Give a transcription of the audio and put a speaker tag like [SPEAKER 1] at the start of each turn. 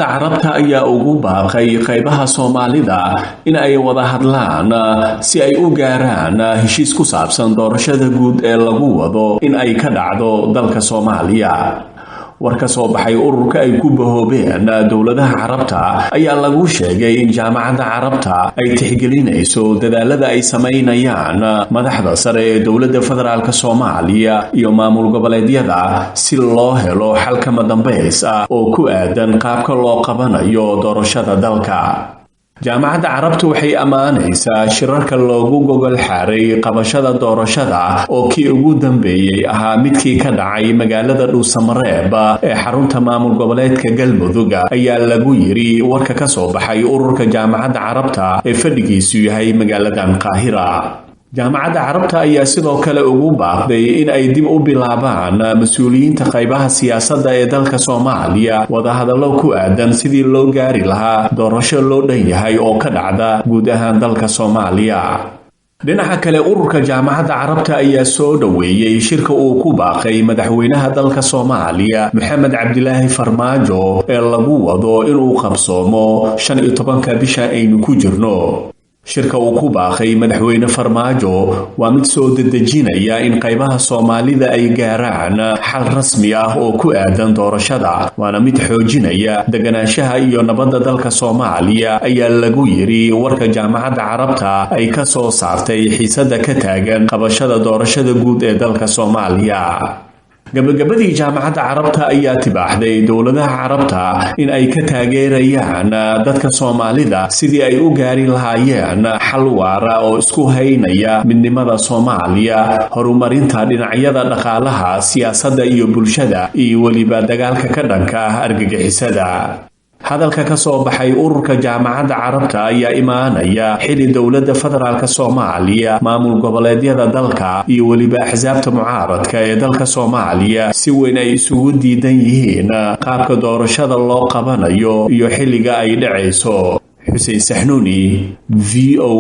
[SPEAKER 1] Carabta ayaa ugu baaqay qaybaha Soomaalida in ay wada hadlaan si ay u gaaraan heshiis ku saabsan doorashada guud ee lagu wado in ay ka dhacdo dalka Soomaaliya. War ka soo baxay ururka ay ku bahoobeen dowladaha Carabta ayaa lagu sheegay in Jaamacadda Carabta ay tixgelinayso dadaalada ay samaynayaan madaxda sare ee dowladda federaalk Soomaaliya iyo maamul goboleedyada si loo helo xal kama dambays ah oo ku aadan qaabka loo qabanayo doorashada dalka. Jaamacadda Carabta waxay ammaanaysaa shirarka loogu gogol xaaray qabashada doorashada, oo kii ugu dambeeyey ahaa midkii ka dhacay magaalada Dhuusamareeb ee xarunta maamul goboleedka Galmudug, ayaa lagu yiri warka ka soo baxay ururka Jaamacadda Carabta ee fadhigiisu yahay magaaladan Qaahira. Jaamacadda Carabta ayaa sidoo kale ugu baaqday in ay dib u bilaabaan mas-uuliyiinta qaybaha siyaasadda ee dalka Soomaaliya wadahadallo ku aadan sidii loo gaari lahaa doorasho loo dhan yahay oo ka dhacda guud ahaan dalka Soomaaliya. Dhinaca kale, ururka Jaamacadda Carabta ayaa soo dhoweeyey shirka uu ku baaqay madaxweynaha dalka Soomaaliya, Maxamed Cabdilaahi Farmaajo, ee lagu wado inuu qabsoomo 15-ka bisha aynu ku jirno. Shirka uu ku baaqay madaxweyne Farmaajo waa mid soo dedejinaya in qaybaha Soomaalida ay gaaraan xal rasmi ah oo ku aadan doorashada, waana mid xoojinaya deganaanshaha iyo nabadda dalka Soomaaliya, ayaa lagu yiri warka Jaamacadda Carabta ay ka soo saartay xiisadda ka taagan qabashada doorashada guud ee dalka Soomaaliya. Gabagabadii, Jaamacadda Carabta ayaa tibaaxday dowladaha Carabta in ay ka taageerayaan dadka Soomaalida sidii ay u gaari lahaayeen xal waara oo isku haynaya midnimada Soomaaliya, horumarinta dhinacyada dhaqaalaha, siyaasadda iyo bulshada, iyo weliba dagaalka ka dhanka ah argagixisada. Hadalka ka soo baxay ururka Jaamacadda Carabta ayaa imaanaya xili dowladda federaalk Soomaaliya, maamul goboleedyada dalka iyo weliba axsaabta mucaaradka ee dalka Soomaaliya si weyn ay isugu diidan yihiin qaabka doorashada loo qabanayo iyo xilliga ay dhacayso. Xuseen Saxnuuni, VOA.